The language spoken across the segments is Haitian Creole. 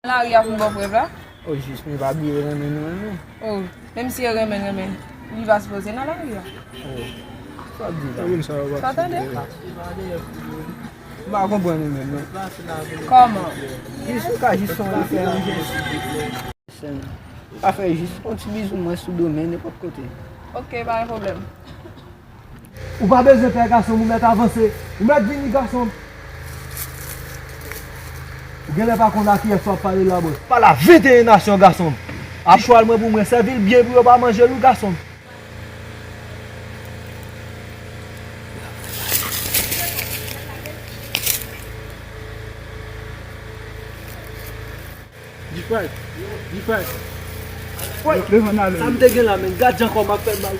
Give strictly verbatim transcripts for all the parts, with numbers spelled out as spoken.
Lari a pou bò prèv la. O jis, men pa bliye renmen nou renmen. O, menm si yo renmen renmen, li pa sipoze nan lari a. O, sa w ap di la? Sa w tande? M pa konprann ou menm non. Kòman? Jis ou ka jis sonje fè yon jès. Sèlman. Pa fè jis yon ti bizou mwen sou do men nenpòt kote. Ok, pa gen pwoblèm. Ou pa bezwen pè gason m, ou mèt avanse. Ou mèt vini gason m. Ou genlè pa konn a kiyès w ap pale la bòs. Pale a venteyen nasyon gason m. Ap chwal mwen pou mwen, sèvi l byen pou yo pa manje l wi gason m. G five. G five. Woy, sa m te gen la, men. Gad jan kò m ap fè m mal.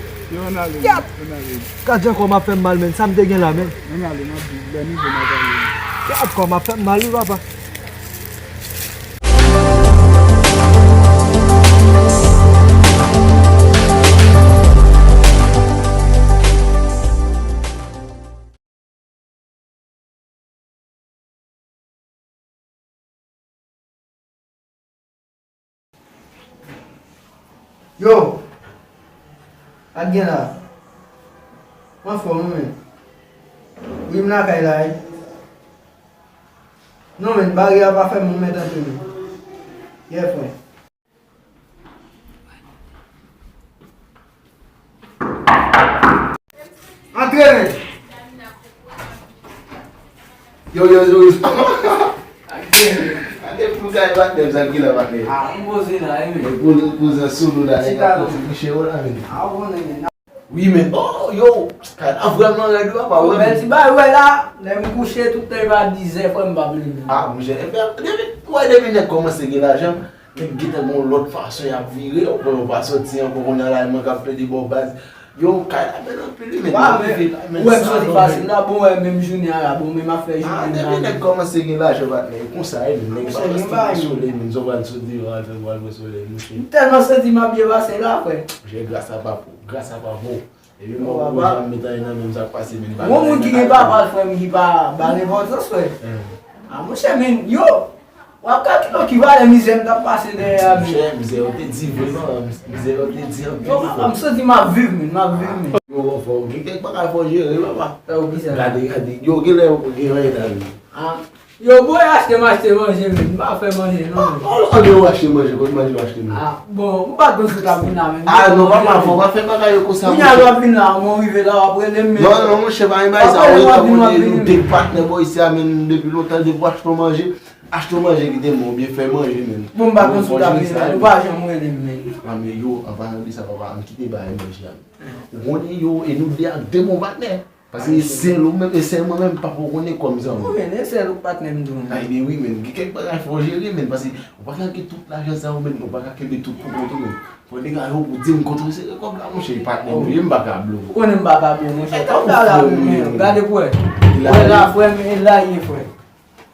Gad jan kò m ap fè m mal, men. Sa m te gen la, men. Gad kò m ap fè m mal, wi, papa. Yo! Sa k gen la? Mwen anfòm wi, men. Wi, m lakay la, wi. Non, men, baryè a pa fè m mèt antre, men. Yè, frè. Antre, men. Yo, yo, yo, yo. Ate pou sa e patnè m sa ki la patnè. Ah, m poze la, e men. E pou, pou zan sou nou la, nèg ap poze mouche yo la, men. Ah, ou konnen, men. Wi, men. Oh, yo. Kay la vrèman rèd, wi, papa, wi. Bèl ti bagay, wè la. Lè m kouche, tout tan e pa dizè, frè m p ap leve. Ah, mouche. Epi, depi, wè, depi nèg kòmanse gen lajan, men gentan gen yon lòt fason y ap vire, ou konn ou pa sòti ankò, kounye a la, mwen k ap plede ba w baz. Yo, kay la bèl anpil, wi, men. Ou wè m sòti fasil la, bon, wè, menm jounen an la, bon, men m ap fè jounen an. Ah, depi nèg kòmanse gen lajan, patnè, e konsa, e, men nèg pa pral soti solèy, men, sa w pral soti deyò, al fè, al wè solèy, mouche. M tèlman santi m ap byen pase la, frè. Mouche, gras a papa w, gras a papa w. Epi mwen poko janm met anyen nan men m, sa k pase, men pa gen anyen nan kay la. Yon moun ki gen papa l, frè m, ki pa ba l enpòtans, frè. A, monchè, men, yo, w ap kalkile w ki valè mizè m t ap pase dèyè a, men. Monchè, mizè yo te di vre, non, mizè yo te di anpil, frè. Yo, papa, m santi m ap viv, men, m ap viv, men. Yo, fò, gen kèk bagay fò jere, papa. Fè w kisa? Gade, gade, yo, genlè yo gen anyen nan men. A. Yo, bon, e achte m achte manje, men. M pa fè manje, non, men. An, an, an, yo achte manje, kot manje yo achte, men? Ah, bon, m pa t konn si w t ap vin la, men. Ah, non, papa, fò w pa fè bagay yo konsa, monchè. Kounye a lè w ap vin la, mwen rive la, w ap rele m, men. Non, non, monchè, pa gen bagay sa, w ap rele m, ou konnen nou de patnè bò isi a, men, depi lontan, depi w achte yon manje, achte yon manje kite mwen, oubyen fè manje, men. Bon, m pa t konn si w t ap vin la, ou pa janm rele m, men. Ah, men yo, an palan de sa, papa, ann kite bagay manje a, men. Ou konnen yo, e nou de ak de bon patnè. Paske e sèl ou menm, e sèl mwen menm, papa w konnen kòm zanmi. Wi, men, e sèl ou k patnè m tou, men. Ay, men wi, men, gen kèk bagay fò w jere, men, paske ou pa ka gen tout lajan sa yo, men, ou pa ka kenbe tout pou kont ou, men. Fò w degaje w pou di m kote w sere kòb la, monchè, e patnè m ou ye, m pa ka blow. Ou konnen m pa ka blow, monchè. Kòb la la, men, gade pou wè. Wè la, frè m, e la ye, frè.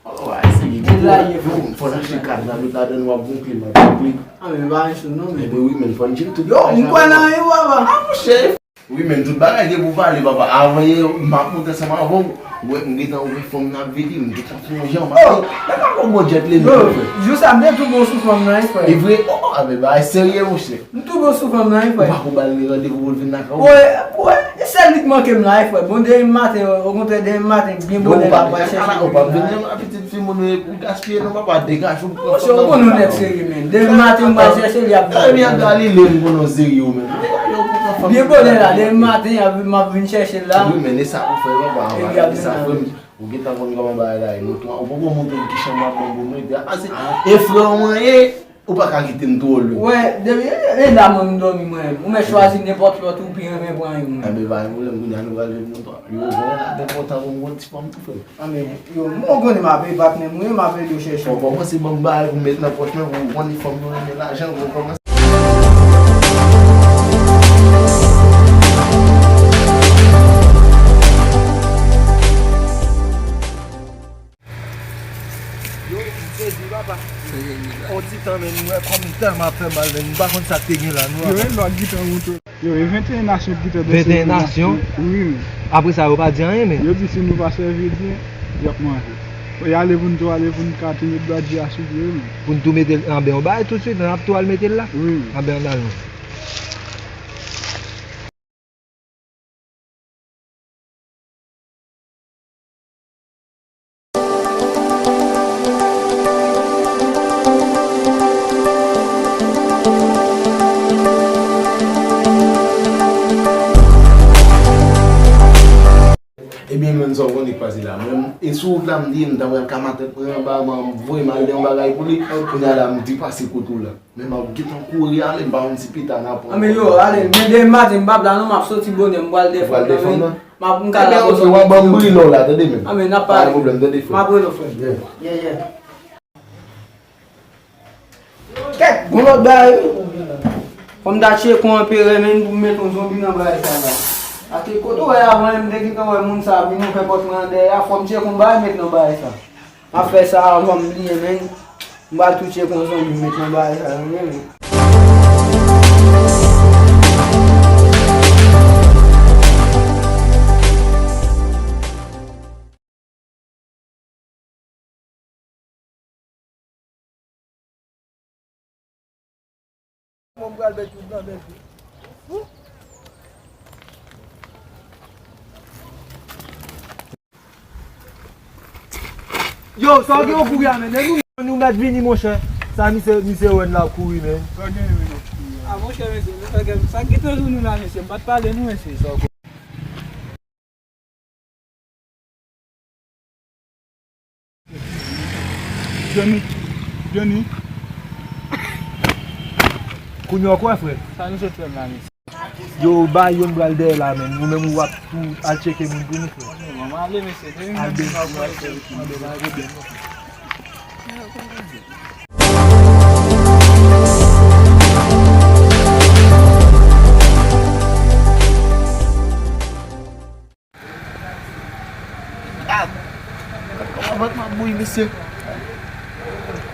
Oh, ay, se li. E la ye, frè. Fò n achte kad la, met ladan, nou ap gonfle, m ap gonfle. Ah, men, pa yon sou non, men. Ebyen wi, men, fò n jere tout bagay sa. Yo, m kwè nan yo, papa. Ah, monchè. Wi, men tout bagay gen pou pale, papa. Avan yè, m ap monte ansanm avè w. Ou wè, m gentan wè fanm nan ap vini, m gentan fè yon jan, m ap... Oh! Mwen pa konn bon djèt li menm, frè. Jou sa, m te tou bon sou fanm nan, wi, frè. E vre? Oh, oh, a, men bagay serye, monchè. M tou bon sou fanm nan, wi, frè. Ou pa ko ba l ni randevou pou l vin lakay ou? Wè, wè, e sèl li k manke m la, wi, frè. Bon, demen maten, okontrè, demen maten, byen bonè, l ap pral chèche pou vin la. Ou p ap vin menm, a pitit fi moun, ou gaspiye, non, papa, degaje w. Monchè, ou konnen w nèg serye, men. Demen maten, m pral chèche l, y ap vin. Ebyen, Galile, m konnen w serye, men. Byen bonè la, demen maten, y ap, m ap vin chèche l la. Wi, men, e sa pou fè, papa, e sa, frè m. Ou gentan konn kòman bagay la ye, nou twa, ou poko montre m ki chanm w ap ban m pou m rete a. Pase, e frè w mwen ye, ou pa ka kite m twò lwen. Wè, depi, e, e la mwen m dòmi mwen menm. Ou mèt chwazi nenpòt lòt ou pi renmen pran youn. Enben, pa gen pwoblèm, kounye a nou pral jwenn nou twa. Yo, bon, la, enpòtan pou m gon ti fanm tou, frè m. Anben, yo, m konnen m ap, e patnè m ou ye, m ap ede w chèche. Fò w kòmanse ban m bagay pou m met nan pòch mwen, pou w konnen fanm yo renmen lajan, pou w kòmanse. Yo, m sezi, papa. On ti tan, men, m wè kò m tèlman ap fè mal, men, m pa konn sa k te gen la, non, papa. Yo, e lòt gitan moute. Yo, e venteyen nasyon ki te danse. Venteyen nasyon? Wi, men. Apre sa, yo pa di anyen, men. Yo di si nou pa sèvi byen, y ap manje. E ale pou n tou ale pou n ka tou met bradye a sou pye, wi. Pou n tou mete l anben yon bagay tousuit, n ap tou al mete l la? Wi, wi. Anben, ann al non. Ebyen, menm sa w konnen k pase la. Mwen, e sou wout la, m di, m ta pral ka matant mwen anba, m voye m al de yon bagay pou li. Kounye a la, m di pase kote w la. Men m ap gentan kouri ale, m pa konn si pita n ap pran. Anben yo, ale, men demen maten, m p ap la non, m ap soti bonè, m pral de fanm nan, men m ap, m ka la. Ebyen, ok, w a ban m brile w la, tande, men. Anben, n ap pale. Pa gen pwoblèm, tande, frè. M ap rele w, frè. Yeah. Yeah, yeah. Kèt, gon lòt bagay, wi. Fò m ta tcheke yon anperè, men, pou m mete yon zonbi nan bagay sa la. Ake kote w wè avan, m te gentan wè moun sa ap vin ouvè pòt mwen an dèyè a, fò m tcheke yon bagay, met nan bagay sa. M ap fè sa avan m bliye, men. M pral tou tcheke yon zonbi, m met nan bagay sa, men. Mwen pral bèt tout nan bèt. Yo, sa w gen w kouri a, men? Nèg nou, nou mèt vini, monchè. Sa misye, misye wè n la kouri, men. Sa w gen, men, w kouri a? A, monchè, mesye, sa gen, sa gen tan nou la, mesye. M pa t pale nou, mesye. Sa w kouri. Johnny, Johnny. Kounye a w kwè, frè? Sa nou sot fè m la, mesye? Yo, bay youn pral dèyè la, men. Ou menm ou ap tou al tcheke moun pou nou, frè. Bon, m ale, mesye. Depi al menm depi nou ap wè, pa gen pwoblèm, non. Ah! Kòman m ap bouyi, mesye?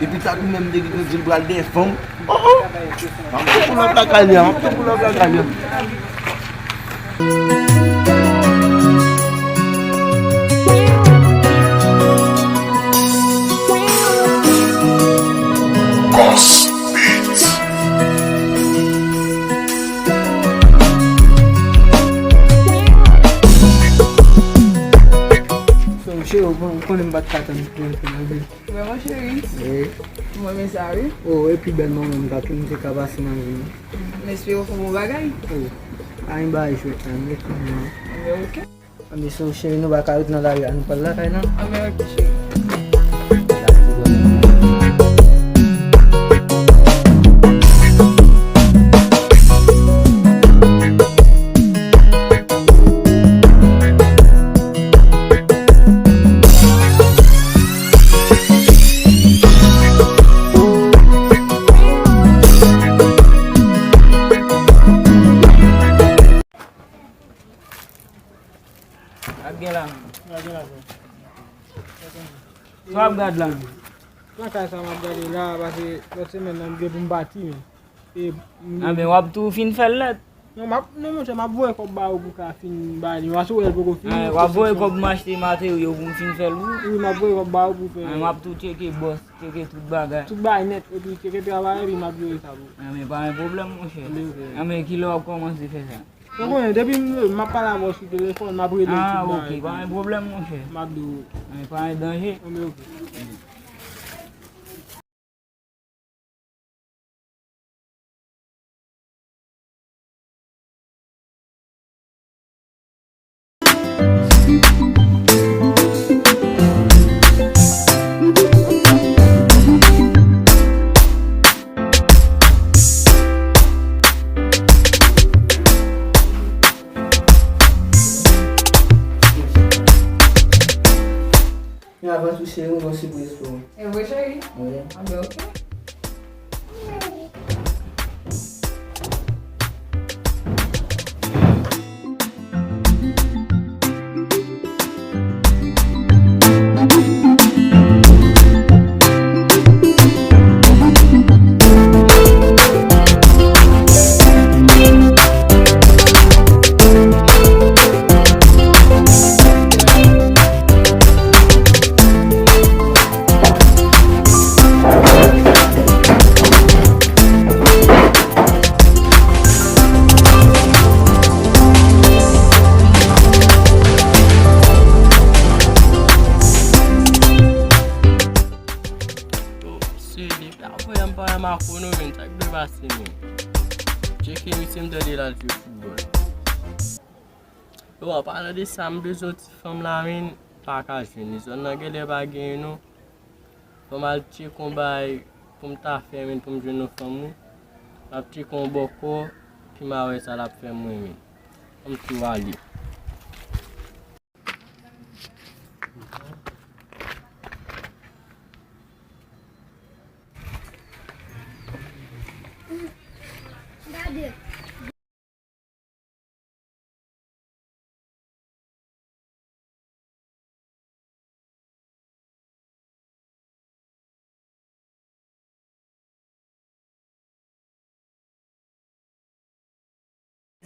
Epi Tatou menm te gentan di l pral dèyè fanm. Oh, oh! M ap tou pou lòt lakay li a, m ap tou pou lòt lakay li a. Boss Beats. So, cheri, ou konnen m pa t ka tann pou antre nan vi. Vrèman, cheri? Wi. Mwen renmen sa, wi. Oh, epi bèl manman m ka tou, m te ka pase nan vi m. M espere w fè bon bagay. Oh, pa gen bagay jwèt la, m ret nan. Anben, ok. Anben, so, cheri, nou pa ka ret nan lari a, nou pral lakay la. Anben, ok, cheri. Ap gen la. Ap gen la, frè. Sa w ap gad la, men? Nan kay sa m ap gade la, paske lòt semèn nan, m gen pou m pati, men. E, m... A, men w ap tou fin fè l nèt. Non, m ap, non, monchè, m ap voye kòb ba ou pou ka fin bay li. Paske w wè l poko fini. A, w ap voye kòb m achte materyo pou m fin fè l, wi. Wi, m ap voye kòb ba ou pou fè. A, m ap tou tcheke bòs, tcheke tout bagay. Tout bagay nèt, epi tcheke travay, epi m ap voye sa pou ou. A, men pa gen pwoblèm, monchè. Anben, ok. A, men kilè w ap kòmanse fè sa? Ou konnen, depi m leve, m ap pale avè w sou telefòn, m ap rele w tout bagay. Ah, ok, pa gen pwoblèm, monchè. M ap di w. Men pa gen danje. Anben, ok. Men avan tou, cheri, m gen yon sipriz pou ou. E vre, cheri? Wi. Anben, ok. Apre m pa wè Marco non, men sa k dwe pase, men. Tcheke misye, m tande l al jwe foutbòl. Yo, an palan de sa, m bezwen yon ti fanm la, men, pa ka jwenn li. Zòn nan genlè pa genyen non. Fò m al tcheke yon bagay pou m ta fè, men, pou m jwenn yon fanm, wi. M ap tcheke yon bòkò, epi m a wè sa l ap fè mwen, men. Fò m tou ale.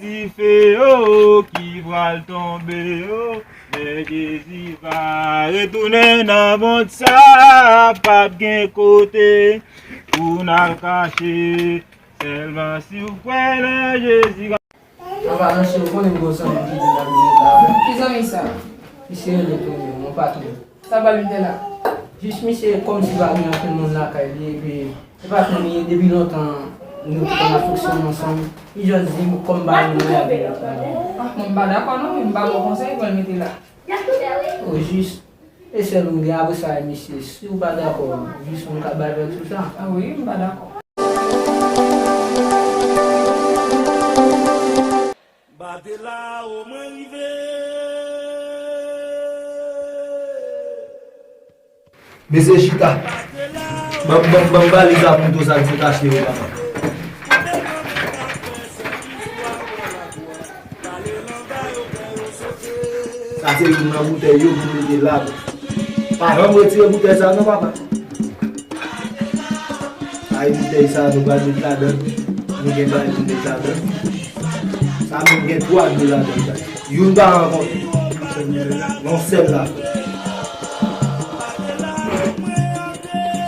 Dife yo ki pral tonbe yo, lè Jezi va retounen nan mond sa, p ap gen kote pou n al kache. Sèlman si w kwè nan Jezi. An palan, cheri, ou konnen m gen yon zanmi ki vin nan minit la avè m. Ki zanmi sa? Misye rele Tonyo, mon patwon. Sa ba l misye la? Jis misye kòmsi pa gen ankenn moun lakay li, epi se pa konn li depi lontan nou te konn ap fonksyone ansanm. Li jis di kòm pa gen moun lakay li. Ah, mwen m pa dakò non, men m pa ba w konsèy pou l mete la. O jis, e sèl ou gen apre sa, e misye, si w pa dakò, jis moun k ap bay vèg sou sa. Ah wi, m pa dakò. Bate la o mwen rive. Mesye chita. Ban, ban, ban m valiz la pou m tou sa m sot achte yo, papa. Sa se youn nan boutèy yo pou mete la. Pa janm retire boutèy sa non, papa. Ay, boutèy sa nou pral met ladan. Nou gen bagay pou met ladan. Sa menm gen twa dlo ladan sa. Youn pa rankont. Yon sèl la.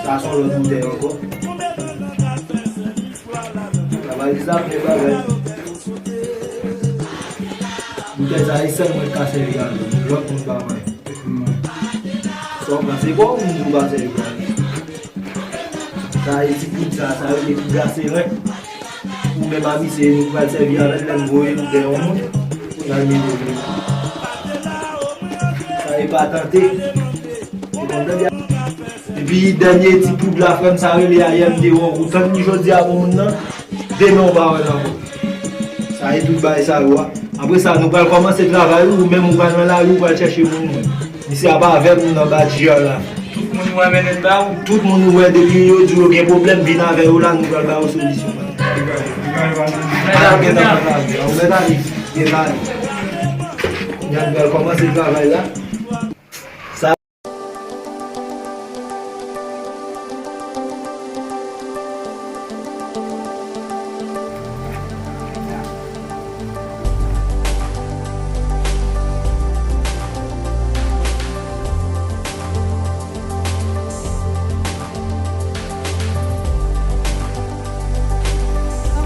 Sa se yon lòt boutèy ankò. Travay sa plen bagay. Boutèy sa e sèl mwen k ka sèvi avè l. Lòt moun pa manyen. Sa w panse, bon, moun di w pa sèvi avè l. Sa e ti poud sa, sa rele poud aseren. Ou menm a misye, nou pral sèvi avè l lè n voye l dèyè yon moun pou n al mete l. Sa e patante. Ou konprann? Epi dènye ti poud la, frè m, sa rele ayè m te wè w. Ou tann li jodi a pou moun nan, demen w pa wè l ankò. Sa e tout bagay sa yo a. Apre sa, nou pral kòmanse travay, ou menm ou pral nan lari, ou pral chèche moun mwen. Misye ap avè m nan badji a la. Tout moun ou wè mennen m ba ou. Tout moun ou wè depi yo di yo gen pwoblèm, vin avè yo la, nou pral ba yo solisyon. Ala, gen tan pral la, ou mèt ale, gen tan ale. Kounye a nou pral kòmanse travay la. Sa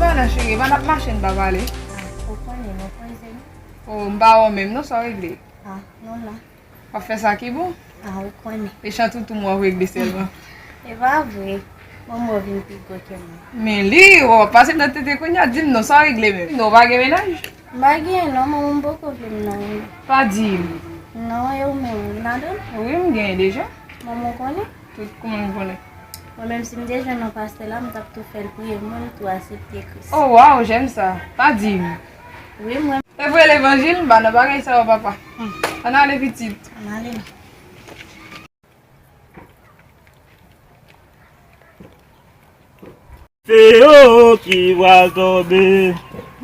Anvan nan cheri, pa n ap mache, n pa pale. Ah, ou konnen, nou koze. Oh, m pa wè w menm, non, sa w regle? Ah, nou la. W ap fè sa ki bon? Ah, ou konnen. Mechan toutou m wè w regle sèlman. E pa vre. Manman w vin pi gwo ke mwen. Men li, w ap pase nan tete kounye a, di m non, sa w regle menm? Non, w pa gen mennaj? M pa genyen non, manman m poko vle m non. Pa di m. Non, e ou menm, ou vin ladan l? Wi, m genyen deja. Manman w konnen? Tout moun konnen. Mwen menm, si m te jwenn yon pastè la, m t ap tou fè l priye mwen, m tou aksepte Kris. Oh, waw, j'aime ça. Pa di m. Wi, mwen. E vre levanjil, m pa nan bagay sa yo, papa. Hmm. Ann ale, pitit. Ann ale. Dife yo ki pral tonbe,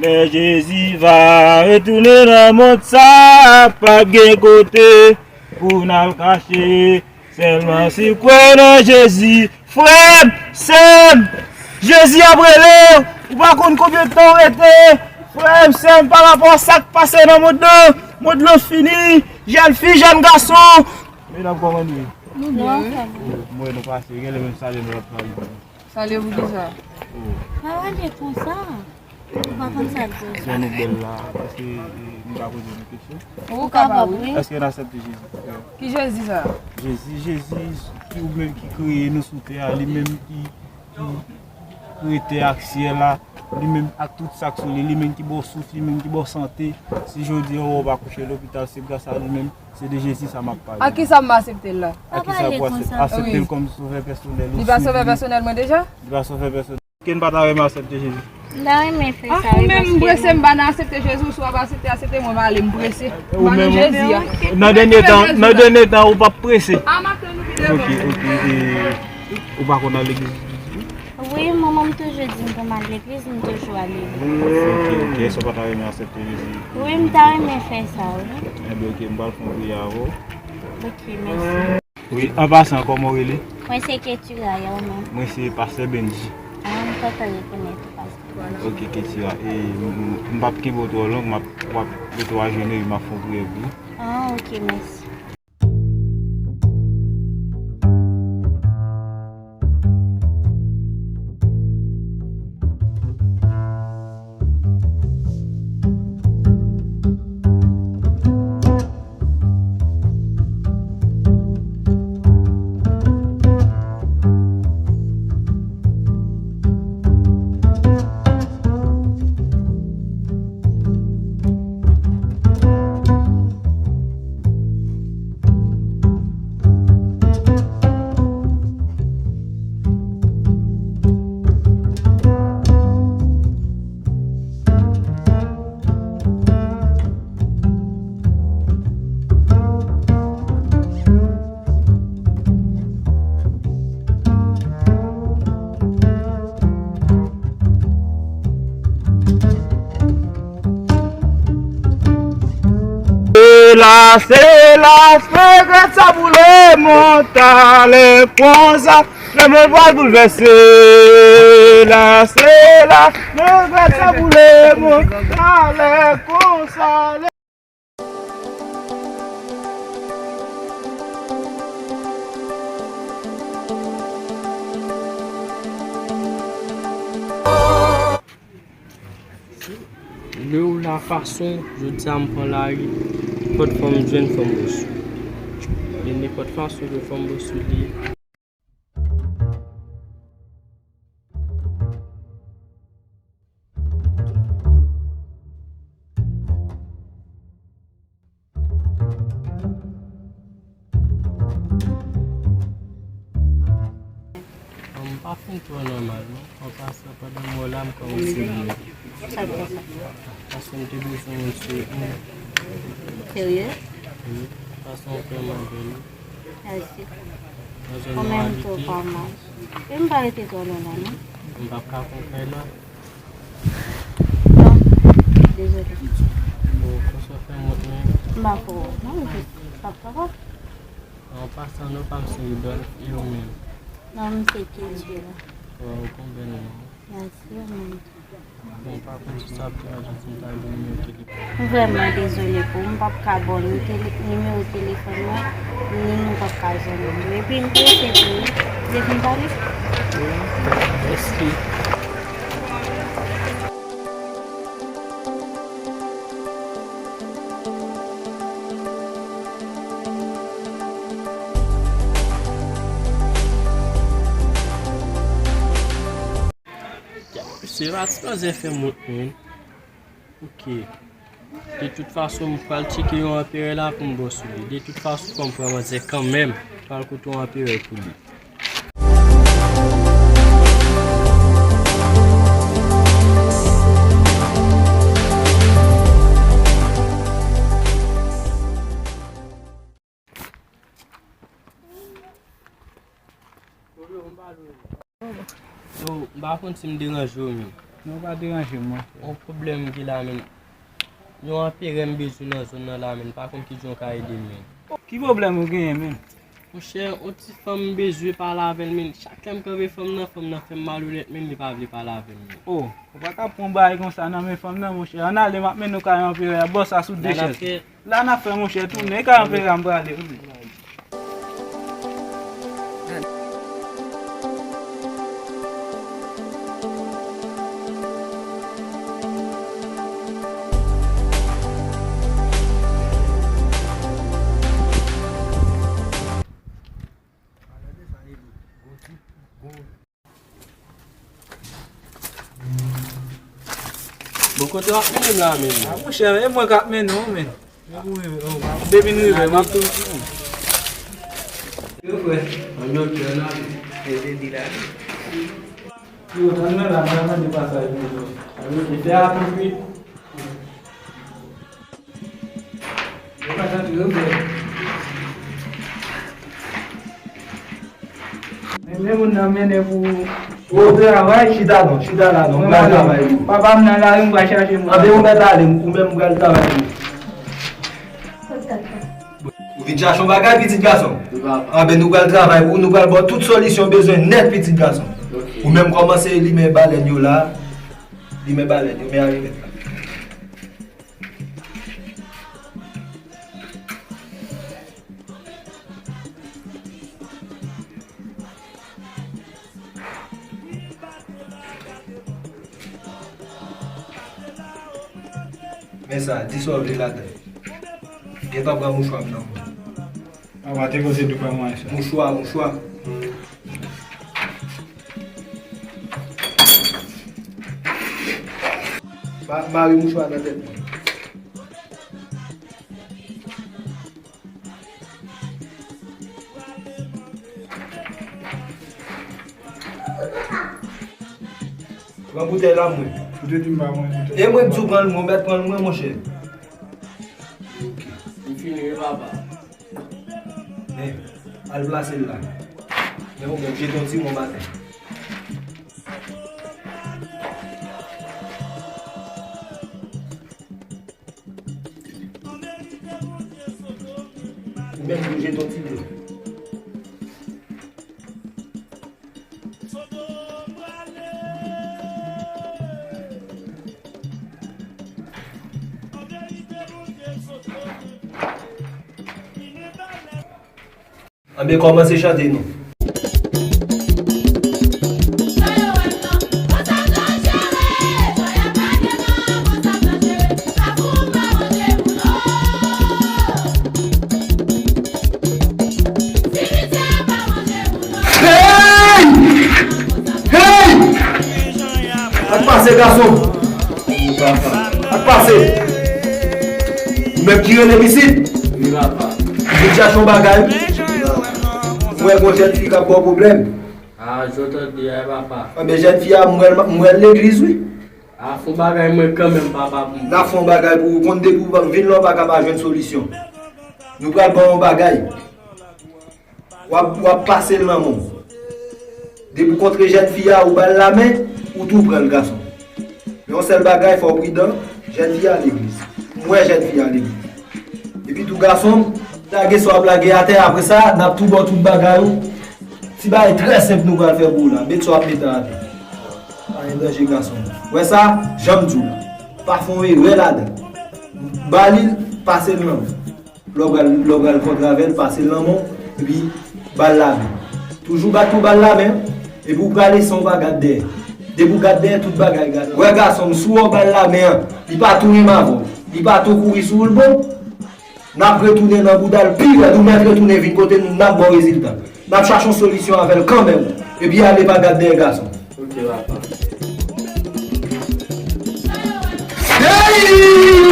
lè Jezi va retounen nan mond sa, p ap gen kote pou n al kache. Sèlman si w kwè nan Jezi, frè m, sè m, Jezi ap rele w, ou pa konn konbyen tan w rete, frè m, sè m, pa rapò a sa k pase nan mond lan, mond lan fini, jèn fi, jèn gason. Medam, kòman nou ye? Nou byen, wi. Mwen, nou pase, genlè menm salye nou lòt fwa. Salye pou kisa? Oh. Pa pale konsa. Ou pa konn sa l vle. Sè nou bèl la, èske, e, nou ka poze nou kesyon? Ou kapab, wi. Èske n aksepte Jezi? Ki Jezi sa? Jezi, Jezi, ki ou menm ki kreye nou sou tè a, li menm ki, ki krete ak syèl la, li menm ak tout sa k sou li, li menm ki ba w souf, li menm ki ba w sante. Si jodi a ou pa kouche lopital, se gras a li menm, se de Jezi sa m ap pale. A ki sa m aksepte l la? A ki sa pou aksepte l kòm sovè pèsonèl ou? Li pa sovè pèsonèl mwen deja? Li pa sovè pèsonèl. Ke n pa ta renmen aksepte Jezi? M ta renmen fè sa, wi, paske m menm m prese, m pa nan aksepte Jezi, si w ap aksepte, aksepte, mwen m ale, m prese. M pa nan Jezi a. Nan dènye tan, nan dènye tan, ou p ap prese. A, m ap tann ou videyo. Ok, ok. E, ou pa konn al legliz? Wi, manman m toujou di m pou m al legliz, m toujou ale. Ok, ok. Èske w pa ta renmen aksepte Jezi? Wi, m ta renmen fè sa, wi. Enben, ok, m pral fè yon priyè avè w. Ok, mèsi. Wi, an pasan, kòman w rele? Mwen se Ketura, e ou menm? Mwen se Pastè Benji. Ah, m kontan rekonèt ou, Pastè. Ok, Ketura. E, m, m, m p ap kenbe w twò long, m ap, w ap mete w ajenou epi m ap fè yon priyè pou ou. Ah, ok, mèsi. Se la, se la, regrèt sa pou lemonn talè konsa, lemonn pral boulvèse. Se la, se la, regrèt sa pou lemonn talè konsa. Le ou la fason, jodi a m pran lari, nenpòt fò m jwenn fò m resou. E nenpòt fason ke fò m resou li. Bon, m pa fin twò nòmal, non. An pasan, pandan m wè w la, m kòmanse byen. Sa k fè sa? Paske m te bezwen yon moun sou ou. Serye? Wi. Paske w fè m avè l. Mèsi. Nan zòn nou abite. Ou menm tou pa mal. E m pa rete twò lwen la, non? M p ap ka pran kay la. Non. Dezole. Bon, konsa w fè m wont, men. M pa fè w wont, non, m jis p ap kapab. An pasan, non pa m se Rudolph, e ou menm? Non, m se Ketura. Waw, konbyen non? Mèsi, ou menm tou. Bon, pa kont si sa ap deranj ou si m ta gen nimewo telefòn? M vrèman dezole pou ou, m p ap ka ba w ni tele-, nimewo telefòn mwen, ni m p ap ka jwenn ou. Epi m prese tou, wi. Ou vle fin pale? Wi, mèsi. Misye pa sipoze fè m wont, menn. Ok. De tout fason, m pral tcheke yon anperè la pou m ba w sou li. De tout fason, fò m pran manzè kanmenm. M pral koute yon anperè pou li. Yo, m pa konn si m deranje w, menn. Non, pa deranje m, monchè. Yon pwoblèm m gen la, menn. Yon anperè m bezwen nan zòn nan la, menn. M pa konn kijan w ka ede m, menn. Ki pwoblèm ou genyen, menn? Monchè, yon ti fanm m bezwen pale avè l, menn. Chak lè m kanpe fanm nan, fanm nan fè m malonèt, menn, li pa vle pale avè m, menn. O, ou pa ka pran bagay konsa nan men fanm nan, monchè. Ann ale, m ap mennen w kay anperè a, bò sa sou de chèz. La n ap fè, monchè, tounen. Kay anperè a, m prale, tounen. Bon, kote w ap mennen m la menm? A, monchè, e mwen k ap mennen w, menn. Depi n rive, m ap tou. Yo, frè, an doktè nan ede li la. Yo, tann mwen la, mwen mande pasaj pou yo. Yo, ki fè a tou kuit. Yo pa tann yo, frè. Men, men moun nan mennen pou, pou travay. Chita non, chita la non, m pral travay pou ou. Papa m nan lari, m pral chache moun. Anben ou mèt ale, ou menm m pral travay pou ou. Ou vin chache yon bagay, pitit gason? Wi, papa. Anben nou pral travay pou ou, nou pral ba w tout solisyon w bezwen nèt, pitit gason. Ok. Ou menm kòmanse limen balèn yo la. Limen balèn yo, men alimèt la. Men sa, di sa w vle ladan. Gentan pran mouchwa m nan. Papa, te kote dou pa mwen sa. Mouchwa, mouchwa. Ma-, mare mouchwa nan tèt mwen. Pran boutèy la, mwen. Ou te di m pa mwen boutèy. E mwen k di w pran l, mwen mèt pran l, mwen, monchè. Ok. M fini, wi, papa. Men, al plase l la. Men ou menm, jete yon ti wonm atè. Ou menm pou jete yon ti dlo. Anben, kòmanse chante non. Hey! Hey! Sa k pase, gason? Sa k pase? Ou menm ki rele m isit? Wi, papa. Ou vin chache yon bagay? Mwen, gon jèn fi k ap ba w pwoblèm. A, jan w tande a, papa. Anben, jèn fi a, m wè l, m wè l legliz, wi. A, fè yon bagay mwen kanmenm, papa, pou mwen. N ap fè yon bagay pou ou. Konn depi w vin la, w pa ka pa jwenn solisyon. Nou pral ba w yon bagay. W ap, w ap pase l nan men w. Depi w kontre jèn fi a, ou ba l lamen, ou tou pran l, gason. Men yon sèl bagay, fò w pridan, jèn fi a legliz. M wè jèn fi a legliz. Epi tou, gason m, lage sa w ap lage atè, apre sa, n ap tou ba w tout bagay ou. Ti bagay trè senp nou pral fè pou ou la. Met sa w ap mete atè. Pa gen danje, gason m. Wè sa, jan m di w la. Pa fè yon erè ladan. Ba li l, pase l nan men. Lè w pral, lè w pral kontre avè l, pase l nan men w, epi ba l lamen. Toujou ba l tou ba l lamen, epi w prale san w pa gad dèyè. Depi w gad dèyè, tout bagay gate. Wè gason m, si w wè w ba l lamen an, li pa tou renmen avè w, li pa tou kouri sou ou l bon, n ap retounen nan bouda l pi rèd, ou mèt retounen vin kote n, n ap ba w rezilta. N ap chache yon solisyon avè l kanmenm. Epi ale pa gad dèyè gason. Ok, papa. Hey!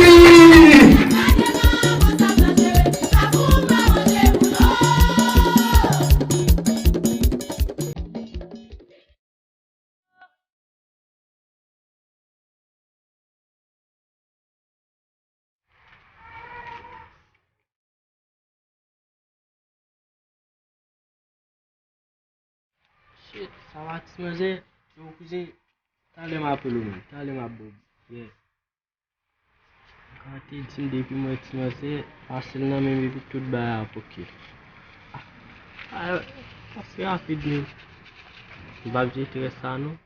Shit, sa va ti manzè? Yo, kouzen, talè m apèl ou menm, talè m ap ba w. Yeah. Gade, di m depi m wè ti manzè, pase l nan men m epi tout bagay ap oke. Ah, ah, pase rapid menm. M p ap jete rès sa non.